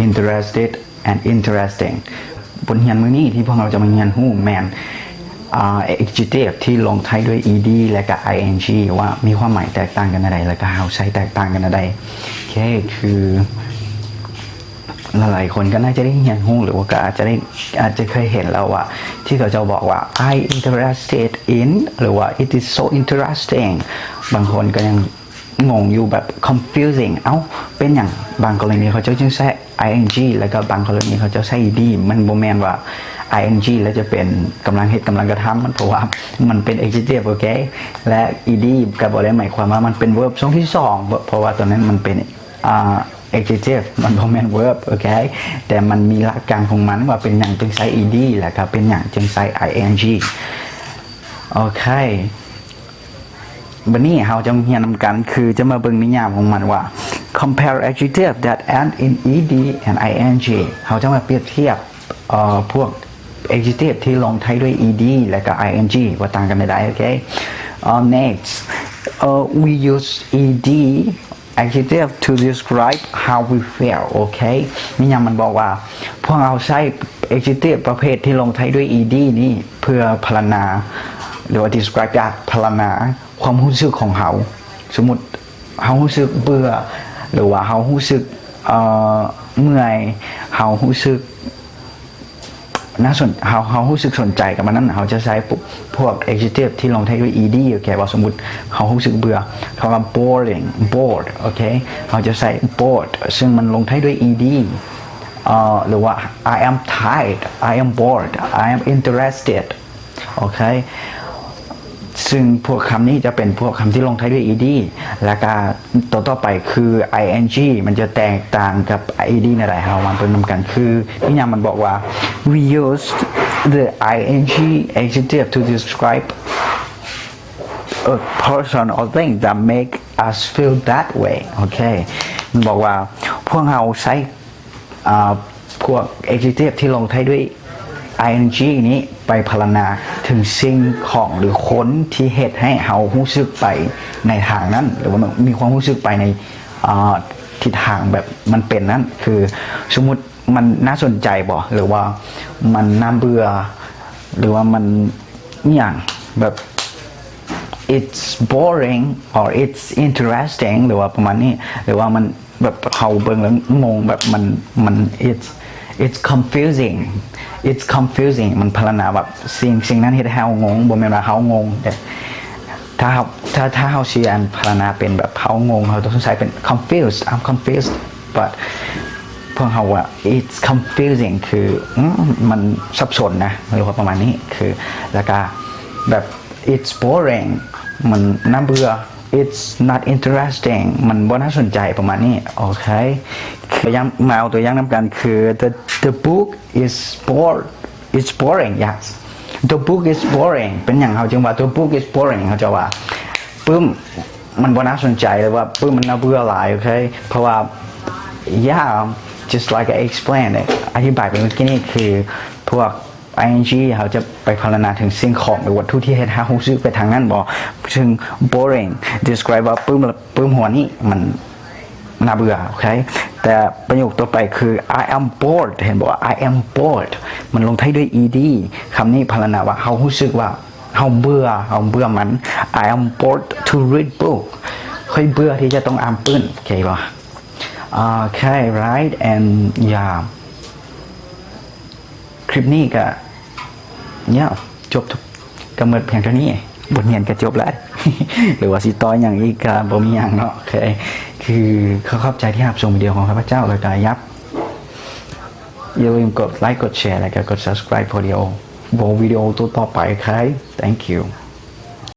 interested and interesting. ບົດຮຽນມື້ນີ້ທີ່ພວກເຮົາຈະມາຮຽນຮູ້ແມ່ນ ອ່າ adjective ທີ່ລົງທ້າຍດ້ວຍ ed ແລະກະ ing ວ່າມີຄວາມໝາຍແຕກຕ່າງກັນແນວໃດ ແລະກະເຮົາໃຊ້ແຕກຕ່າງກັນແນວໃດ. ໂອເຄ ຄື ຫຼາຍໆຄົນກໍໜ້າຈະໄດ້ຮຽນຮູ້ ຫຼືວ່າກໍອາດຈະໄດ້ ອາດຈະເຄີຍເຫັນແລ້ວວ່າ ທີ່ເຂົາເຈົ້າບອກວ່າ I interested in ຫຼືວ່າ It is so interesting. ບາງຄົນກໍຍັງງົງຢູ່ ແບບ confusing ເອົ້າ ເປັນຫຍັງບາງກໍລະນີເຂົາເຈົ້າຈຶ່ງໃຊ້ ing ແລ້ວກໍບາງກໍລະນີເຂົາເຈົ້າໃຊ້ ed. ມັນບໍ່ແມ່ນວ່າ ing ແລ້ວຈະເປັນກຳລັງເຮັດ ກຳລັງກະທຳ ເພາະວ່າມັນເປັນ adjective ໂອເຄ ແລະ ed ກໍບໍ່ໄດ້ໝາຍຄວາມວ່າມັນເປັນ verb ຊ່ວງທີສອງ ເພາະວ່າຕົວນັ້ນມັນເປັນ ອ່າ adjective ມັນບໍ່ແມ່ນ verb ໂອເຄ ແຕ່ມັນມີຫຼັກການຂອງມັນວ່າເປັນຫຍັງຈຶ່ງໃຊ້ ed ແລ້ວກໍເປັນຫຍັງຈຶ່ງໃຊ້ ing. ໂອເຄ ບັດນີ້ເຮົາຈະມາຮຽນນຳກັນ ຄືຈະມາເບິ່ງນິຍາມຂອງມັນວ່າ compare adjective that end in ed and ing. ເຮົາຈະມາປຽບທຽບ ເອີ ພວກ adjective ທີ່ລົງທ້າຍດ້ວຍ ed ແລ້ວກໍ ing ວ່າຕ່າງກັນແນວໃດ ໂອເຄ. ເອີ next, ເອີ we use ed adjective to describe how we feel. ໂອເຄ ນິຍາມມັນບອກວ່າ ພວກເຮົາໃຊ້ adjective ປະເພດທີ່ລົງທ້າຍດ້ວຍ ed ນີ້ ເພື່ອພັນລະນາ ຫຼືວ່າ describe ພັນລະນາຄວາມຮູ້ສຶກຂອງເຮົາ. ສົມມຸດເຮົາຮູ້ສຶກເບື່ອ ຫຼືວ່າເຮົາຮູ້ສຶກ ເອີ ເມື່ອຍ ເຮົາຮູ້ສຶກ ໜ້າສົນ ເຮົາ ເຮົາຮູ້ສຶກສົນໃຈກັບມັນນັ້ນ ເຮົາຈະໃຊ້ພວກ adjective ທີ່ລົງທ້າຍດ້ວຍ ed ໂອເຄ. ວ່າສົມມຸດເຮົາຮູ້ສຶກເບື່ອ ຄຳວ່າ boring, bored ໂອເຄ ເຮົາຈະໃຊ້ bored ຊຶ່ງມັນລົງທ້າຍດ້ວຍ ed ເອີ ຫຼືວ່າ I am tired, I am bored, I am interested ໂອເຄ ຊຶ່ງພວກຄຳນີ້ຈະເປັນພວກຄຳທີ່ລົງທ້າຍດ້ວຍ ed ແລ້ວກະຕົວຕໍ່ໄປຄື ing ມັນຈະແຕກຕ່າງກັບ ed ແນວໃດ ເຮົາມາເບິ່ງນຳກັນ. ຄື ນິຍາມມັນບອກວ່າ we use the ing adjective to describe a person or thing that make us feel that way. ໂອເຄ ມັນບອກວ່າພວກເຮົາໃຊ້ ອ່າ ພວກ adjective ທີ່ລົງທ້າຍດ້ວຍ ing ນີ້ໄປພັນລະນາເຖິງສິ່ງຂອງ ຫຼື ຄົນທີ່ເຮັດໃຫ້ເຮົາຮູ້ສຶກໄປໃນທາງນັ້ນ ຫຼືວ່າມີຄວາມຮູ້ສຶກໄປໃນ ອ່າ ທິດທາງແບບມັນເປັນນັ້ນ. ຄື ສົມມຸດມັນໜ້າສົນໃຈບໍ ຫຼືວ່າມັນໜ້າເບື່ອ ຫຼືວ່າມັນອີ່ຫຍັງ ແບບ it's boring or it's interesting ຫຼືວ່າປະມານນີ້ ຫຼືວ່າມັນ ແບບເຮົາເບິ່ງແລ້ວງົງ ແບບມັນ ມັນ it's it's confusing it's confusing ມັນພັນລະນາແບບສິ່ງ ສິ່ງນັ້ນເຮັດໃຫ້ເຮົາງົງ ບໍ່ແມ່ນວ່າເຮົາງົງເດ້. ຖ້າເຮົາ ຖ້າ ຖ້າເຮົາຊິອັນພັນລະນາເປັນແບບເຮົາງົງ ເຮົາຕ້ອງໃຊ້ເປັນ confused, I'm confused, but ພວກເຮົາວ່າ it's confusing ຄື ອືມ ມັນສັບສົນນະ ຫຼືວ່າປະມານນີ້. ຄື ແລ້ວກະແບບ it's boring ມັນໜ້າເບື່ອ it's not interesting ມັນບໍ່ໜ້າສົນໃຈ ປະມານນີ້. ໂອເຄ ຄື ຢ່າງ ມາເອົາຕົວຢ່າງນຳກັນ ຄື the the book is bored, it's boring. Yes, the book is boring. ເປັນຫຍັງເຮົາຈຶ່ງວ່າ the book is boring? ເຮົາຈະວ່າ ປຶ້ມ ມັນບໍ່ໜ້າສົນໃຈ ຫຼືວ່າ ປຶ້ມ ມັນໜ້າເບື່ອຫຼາຍ. ໂອເຄ ເພາະວ່າ yeah, just like I explained it, ອະທິບາຍໄປເມື່ອກີ້ນີ້ ຄື ພວກ ing ເຮົາຈະໄປພັນລະນາເຖິງສິ່ງຂອງ ຫຼື ວັດຖຸທີ່ເຮັດໃຫ້ເຮົາຮູ້ສຶກໄປທາງນັ້ນບໍ? ເຊິ່ງ boring describe ວ່າປຶ້ມ ປຶ້ມຫົວນີ້ມັນໜ້າເບື່ອ. ໂອເຄ ແຕ່ປະໂຫຍກຕໍ່ໄປຄື I am bored ເຫັນບໍ່ວ່າ I am bored ມັນລົງທ້າຍດ້ວຍ ed. ຄຳນີ້ພັນລະນາວ່າເຮົາຮູ້ສຶກວ່າເຮົາເບື່ອ ເຮົາເບື່ອມັນ. I am bored to read book ຂ້ອຍເບື່ອທີ່ຈະຕ້ອງອ່ານປຶ້ມ. ໂອເຄບໍ່? ໂອເຄ right and yeah. ຄລິບນີ້ກະ yeah ຈົບ ກະໝົດພຽງເທົ່ານີ້ ບົດຮຽນກະຈົບແລ້ວ ຫຼືວ່າຊິຕໍ່ຫຍັງອີກກະບໍ່ມີຫຍັງເນາະ. ໂອເຄ ຄື ຂໍຂອບໃຈທີ່ຮັບຊົມວິດີໂອຂອງຂ້າພະເຈົ້າ ແລ້ວກະຢ່າ ຢ່າລືມກົດໄລກ໌ ກົດແຊ ແລ້ວກະກົດ subscribe ເພື່ອ ວິດີໂອ ວິດີໂອຕໍ່ໄປ. ໂອເຄ thank you.